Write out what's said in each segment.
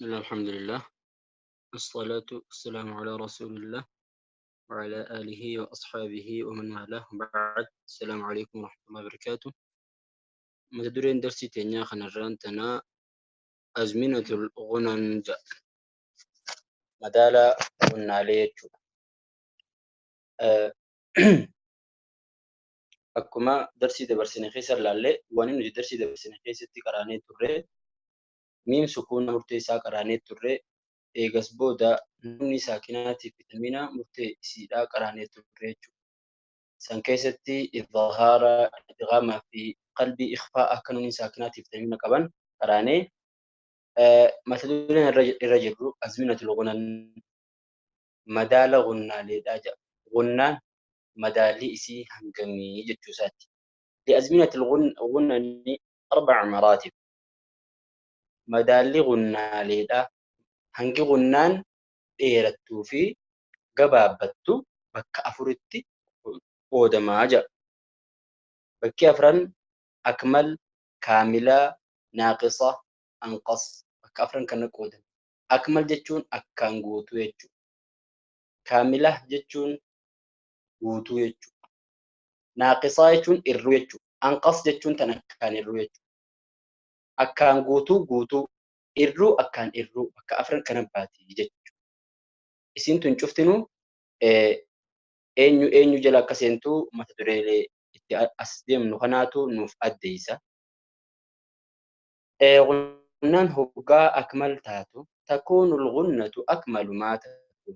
بسم الله الحمد لله الصلاة والسلام على رسول الله وعلى آله وأصحابه ومن والاه بعد السلام عليكم ورحمة الله وبركاته. متدرين درسي تنيا خنران تنا أزمنة الغننج مدالا غنالية. Akkuma darsii dabarsine keessa ilaalle, wanni nuti darsii dabarsine keessatti qaraanee turre miim sukuuna murtee isaa qaraanee turre. Eegas booda nuunni saakinaatiif vitamina murtee isiidhaa qaraanee turre jechuudha. San keessatti idhaara, idghaamaa fi qalbii ikhfaa akka nuunni saakinaatiif vitamina qaban qaraanee, mata dureen irra jirru azminatul gunan, madaala gunnaaleedhaa jedha. Gunnaan madaalli isii hangamii jechuu isaati. Liazminatil gunnani arba'a maraatib. Madaalli gunnaaleedhaa hangi gunnaan dheerattuu fi gabaabbattu bakka afuritti qoodamaa jedha. Bakki afran akmal, kaamilaa, naaqisa, anqas, bakka afran kana qoodama. Akmal jechuun akkaan guutuu jechuudha. Kaamilaa jechuun guutuu jechuudha. Naaqisaa jechuun irruu jechuudha. Anqas jechuun tan akkaan irruu jechuudha. Akkaan guutuu guutuu, irruu akkaan irruu, bakka afran kana baati jechuudha. Isiin tun cuftinuu eenyu eenyu jala akka seentuu mata dureelee itti as deemnu kanaatu nuuf addeessa. Gunnaan hoggaa akmal taatu, takuunu lgunnatu akmalu maa taatu.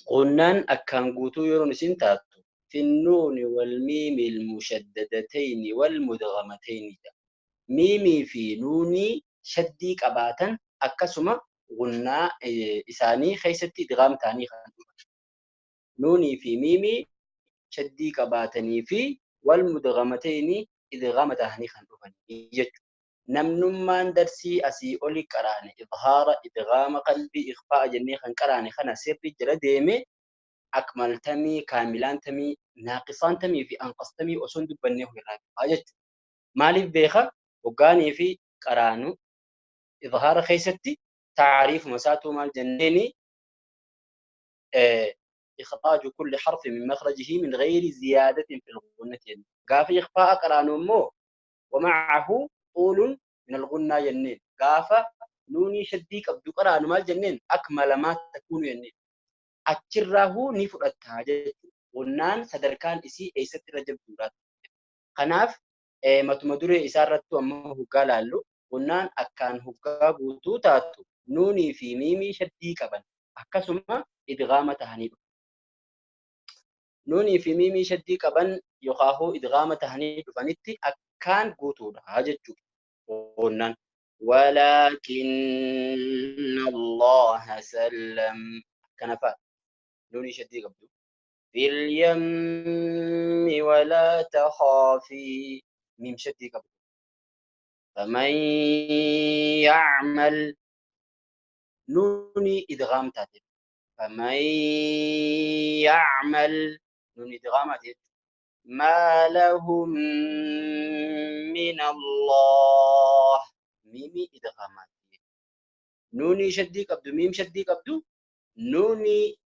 Gunnaan akkaan guutuu yeroon isin taatu finnuuni wal miimi almushaddadatayni wal mudghamatayni. Miimii fi nuunii shaddii qabaatan akkasuma gunnaa isaanii keessatti idghaam ta'anii kan dhufan. Nuunii fi miimii shaddii qabaatanii fi wal mudghamatayni idghaama ta'anii kan dhufan jechuudha. Namnummaan darsii asii oli qaraane idhaara, idghaama, qalbii, ikhfaa jennee kan qaraane kana sirri jala deeme akmaltamii, kaamilaantamii, naaqisaantamii fi anqastamii osoo hin dubbannee irraa beekaa jechuudha. Maaliif beeka? Hoggaanii fi qaraanu idhaara keessatti taariifuma isaatuu maal jenneeni? إخراج كل حرف من مخرجه من غير زيادة في الغنة. قاف إخفاء قرانو مو ومعه طول من الغنة جنين. قاف نوني شديك أبدو قرانو مال جنين أكمل ما تكون جنين. أتشراه نفرتها غنان صدركان إسي إيست رجب دورات. خناف متمدري إسارة أمه هقال له غنان أكان هقا قوتو تاتو نوني في ميمي شديك أبن أكسما إدغامة تهنيب. نوني في ميمي شدي قبن يخاهو إدغام تهنيب فنتي أكان قوتو هاجتشو غنان ولكن الله سلم كنفا نوني شدي قبلو في اليم ولا تخافي ميم شدي قبلو فمن يعمل نوني إدغام تاتي فمن يعمل نون إدغامات ما لهم من الله ميمي إدغامات نوني شدي قبدو ميم شدي قبدو نوني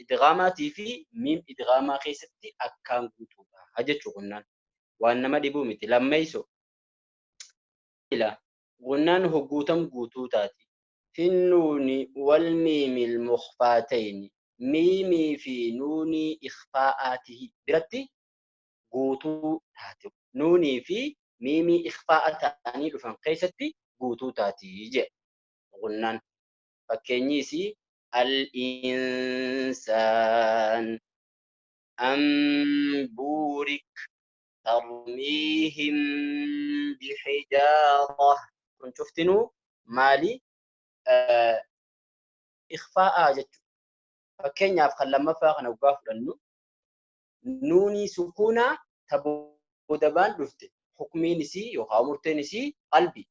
إدغاماتي في ميم إدغاما خيستي أكان قوتوبا هجتشو غنان وأنما ديبو متي لما يسو إلا غنان هقوتم قوتو تاتي في النون والميم المخفاتين ميمي في نوني إخفاءاته برتي قوتو تاتي نوني في ميمي إخفاء تاني لفن قيستي قوتو تاتي جي غنان فكينيسي الإنسان أم بورك ترميهم بحجارة كنت شفتنو مالي إخفاء جت فكينيا فخلما فاقنا وقاف لأنه نوني سكونا تبودبان لفت حكمي نسي يخامرتي نسي قلبي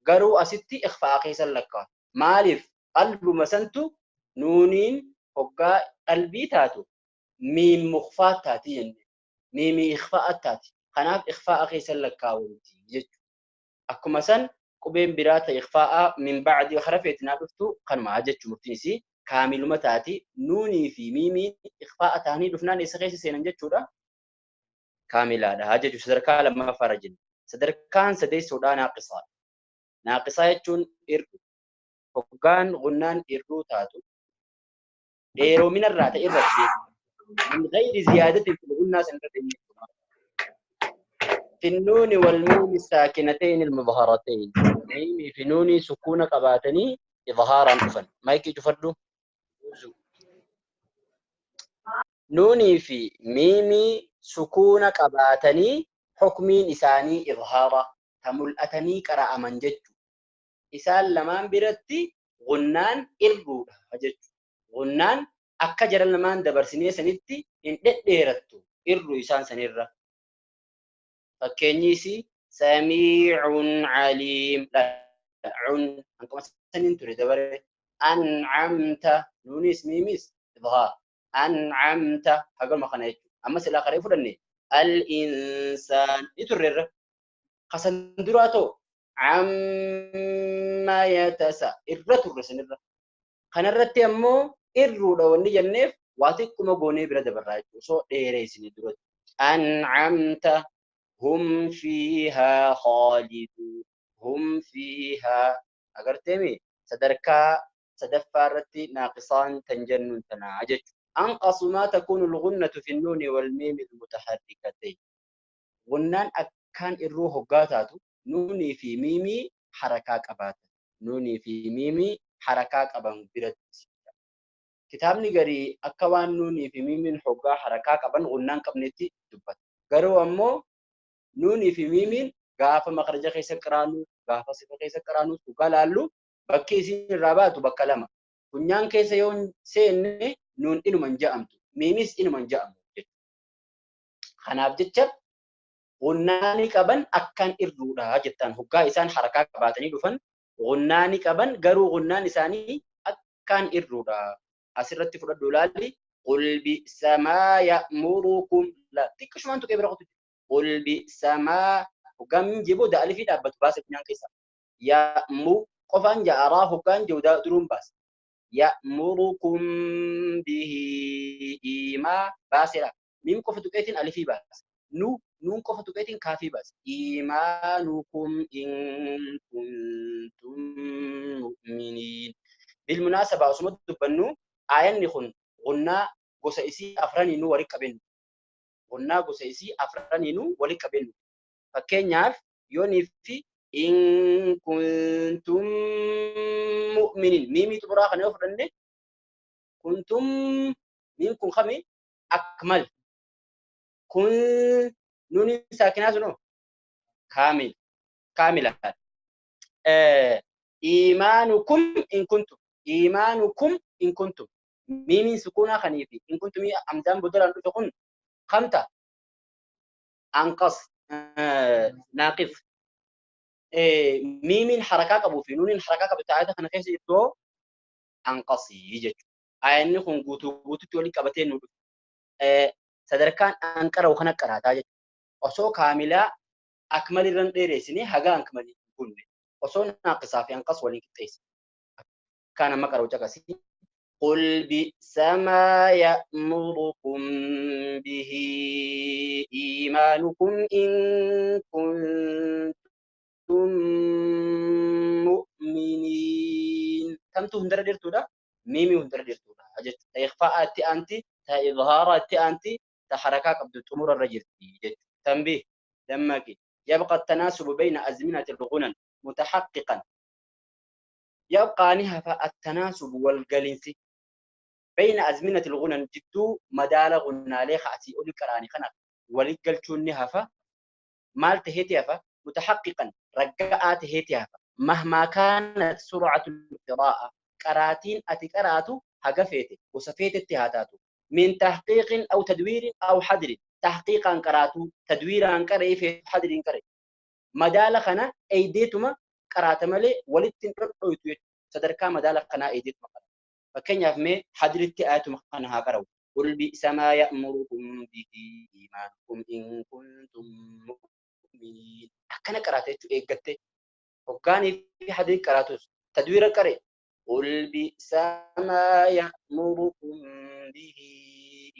قالوا أستي إخفاء قيسا لك مالف قلب مسنتو نونين حقا قلبي تاتو ميم مخفاة تاتي يعني ميمي إخفاء تاتي خناف إخفاء قيسا لك جت أكو مثلا Qubeen biraa ta ikhfaa'a min bacdi harafeetinaa dhuftu kanumaa jechuu murtiin isii kaamiluma taati. Nuunii fi miimiin ikhfaa'a ta'anii dhufnaan eessa keessa seenan jechuudha? Kaamilaadha jechuudha. Sadarkaa lammaffaarra jenna. Sadarkaan sadeessoodhaa naaqisaa. Naaqisaa jechuun irru. Hoggaan gunnaan irruu taatu dheeroominarraa ta'e irratti min ghayri ziyaadatin fil gunnaa san irra deemee. في النون والميم الساكنتين المظهرتين. ميم في نوني سكون قباتني إظهارا أفن. مايكي تفردو. نوني في ميمي سكون قباتني حكمين إساني إظهارا تملأتني قراء من جج. إسان لمان برتي غنان إرغو جج. غنان أكجر لمان دبرسني سنتي إن ديرتو إرغو إسان سنرة. Fakkeenyisi samiicun caliim cun hanquma saniin ture dabare ancamta nuunis miimis idhaar ancamta hagalma kana jechuudha. Amma silaa qaree fudhanne al-insaan ni turreerra. Kasan duraa ta'u amma yatasa irra turre sanirra. Kanarratti ammoo irruudha wanni jenneef waa xiqquma goonee bira dabarraa jechuudha. Osoo dheereessine duratti. Ancamta هم فيها خالدون هم فيها أقرتمي صدركا صدفارتي ناقصان تنجن تناجج. أنقص ما تكون الغنة في النون والميم المتحركتين. غنان أكان الروح قاتاتو نوني في ميمي حركات أبات. نوني في ميمي حركات أبان برد. كتابني قري أكوان نوني في ميمي حقا حركات أبان غنان قبنتي دبت. قروا أمو نوني في ميمين gaafa makhraja keessa qiraanu gaafa sifa keessa qiraanu dhugaa laallu bakki isin irraa baatu bakka lama. Funyaan keessa yoo seenne nuun inuman ja'amtu miimis inuman ja'amtu jechuudha. Kanaaf jecha gunnaani qaban akkaan irruudha jettan hoggaa isaan harakaa qabaatanii dhufan gunnaani qaban garuu gunnaan isaanii akkaan irruudha. Asirratti fudhadhu ilaali. Qul bi'sa maa ya'murukum la xiqqishumaan tuqee bira qotu. Qul bi'sa maa hoggaan jiboo da'alifii dhaabbatu baase funyaan keessa. Ya'mu qofaan ja'araa hoggaan jiru duruun baase. Ya'murukum bihi iimaa baaseera. Miim qofa tuqeetiin alifii baase. Nu nuun qofa tuqeetiin kaafii baase. Iimaanukum in kuntum mu'miniin. Bilmunaasaba osuma dubbannu aayanni kun gunnaa gosa isii afraniinuu walitti qabennu. Gunnaa gosa isii afraniinuu walitti qabennu. Fakkeenyaaf yoonii fi in kuntum mu'miniin miimii xumuraa kana yoo fudhanne kuntum miim kun kami akmal kun nuuni saakinaa sunoo kaamil kaamila iimaanukum in kuntum iimaanukum in kuntum miimiin sukuunaa kanii fi in kuntumii amdaan bodolaan dhufe kun kamta anqas naaqif miimiin harakaa qabuu fi nuuniin harakaa qabu taa'ata kana keessa jirtu anqasii jechuudha. Aayanni kun guutuu guututti waliin qabatee nu dhufe. Sadarkaan anqara'u kana qaraataa jechuudha. Osoo kaamilaa akmal irra hin dheeressinee haga akmalii hin gunne. Osoo naaqisaa fi anqas waliin qixxeessine. Akkaan amma qara'u caqasii. قل بئس ما يأمركم به إيمانكم إن كنتم مؤمنين. كم تهندر درتودا؟ ميمي هندر درتودا. إخفاءات أنت، إظهارات أنت، تحركات عبد التمر الرجل. تنبيه دمك يبقى التناسب بين أزمنة الغنن متحققا. يبقى نهف التناسب والجلنسي بين أزمنة الغنن جدو مدال غنالي خاتي أولي كراني خنا ولقلتون نهفة مال تهيتيفة متحققا رجعات هيتيفة مهما كانت سرعة القراءة كراتين أتكراتو هقفيتي وصفيت اتهاتاتو من تحقيق أو تدوير أو حدر تحقيقا كراتو تدويرا كري في حدر كري مدال خنا أيديتما قرات مالي ولتن رؤيت صدركا مدال قنا ايديت مقرا فكنياف مي حضرتي ايات مقنها قرو قل بئس ما يأمركم به إيمانكم إن كنتم مؤمنين أكنا قرات ايغته Hoggaanii fi hadii qaraatus tadwiira qare. Qul bi'sa maa ya'murukum bihi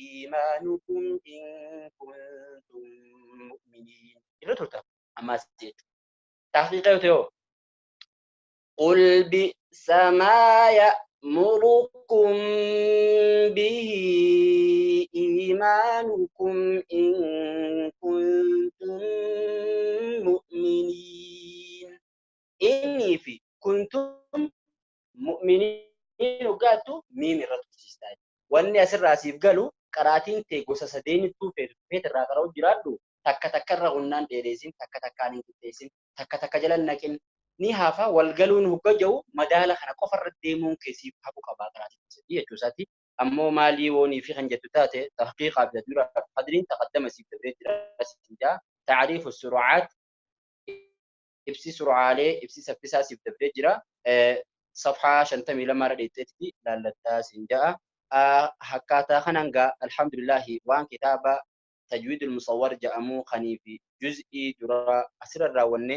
iimaanukum in kuntum mu'miniin. Irra turta ammaas jechuudha. Tahqiiqa yoo ta'e hoo? Qul bi'sa maa ya'murukum bihi iimaanukum in kuntum mu'miniin. Innii fi kuntum mu'miniin hoggaattu miim irra tursiistaa. Wanni asirraa siif galu qaraatiin tee gosa sadeenittuu feetu feet irraa qara'u jiraadhu, takka takka irra hunnaan dheereessin, takka takkaan hin qixxeessin, takka takka jala hin naqin, ni hafa wal galuun hogga ja'u madaala kana qofa irra deemuun kee siif hafu qabaa qaraatiin sadii jechuu isaati. Ammoo maalii woonii fi kan jettu taate tahqiiqaaf tadwiiraaf qadriin taqaddama siif dabree jira siin jaa. Ta'riifu suru'aat, ibsi sur'aalee, ibsi saffisaa siif dabree jira. Safhaa 52 irra dheetteetti laallattaa siin ja'a. Akkaataa kanaan gaa alhamdulillahi waan kitaaba tajwiidul musawwar ja'amuu kanii fi juz'ii duraa asirra raawwanne,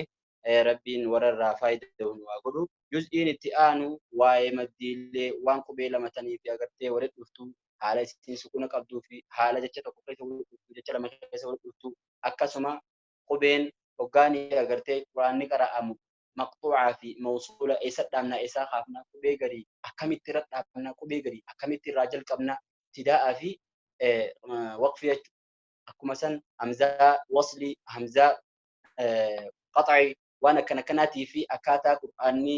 rabbiin warra irraa faayidaa nu haa godhu. Juz'iin itti aanu waa'ee maddiilee, waan qubee lama tanii fi agartee walitti dhuftu, haala isiin sukuna qabduu fi haala jecha tokko keessa walitti dhuftu, jecha lama keessa walitti dhuftu, akkasuma qubeen hoggaanii agartee quraanni qara'amu maqxuucaa fi mawsuula eessa dhaabna, eessaa kaafna, qubee garii akkamitti irra dhaabna, qubee garii akkamitti irraa jalqabna, ibtidaa'aa fi waqfii jechuudha. Akkuma san hamzaa waslii, hamzaa qaxa'i, waan akkana akkanaatii fi akkaataa qur'aanni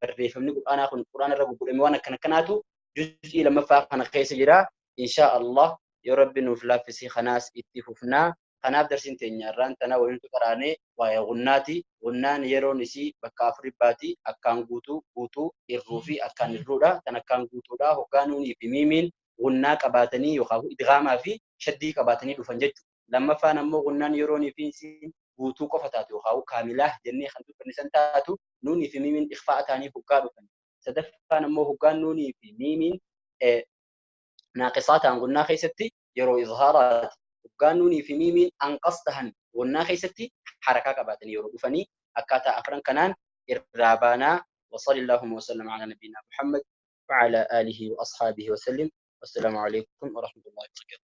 barreeffamni qur'aanaa kun qur'aana irra gugudhame, waan akkana akkanaatu juz'ii lammaffaa kana keessa jira. Inshaa Allah yoo rabbi nuuf laaffise kanaas itti fufnaa. Kanaaf darsiin teenya irraan tana waliin qaraanee waa'ee gunnaati. Gunnaan yeroon isii bakka afuri baati: akkaan guutuu, guutuu, irruu fi akkaan irruudha. Tan akkaan guutuudha hoggaa nuunii fi miimiin gunnaa qabaatanii yookaan idgaamaa fi shaddii qabaatanii dhufan jechuudha. Lammaffaan ammoo gunnaan yeroonii fi isiin guutuu qofa taatu yookaan kaamilaah jennee kan dubbanne san taatu, nuunii fi miimiin ikhfaa ta'anii hoggaa dhufan. Sadaffaan ammoo hoggaan nuunii fi miimiin naaqisaa ta'an gunnaa keessatti yeroo izhaaraati. Hoggaan nuunii fi miimiin anqas tahan gunnaa keessatti harakaa qabaatanii yeroo dhufanii, akkaataa afran kanaan irraa baanaa. وصلى اللهم وسلم على نبينا محمد وعلى آله وأصحابه وسلم، والسلام عليكم ورحمة الله وبركاته.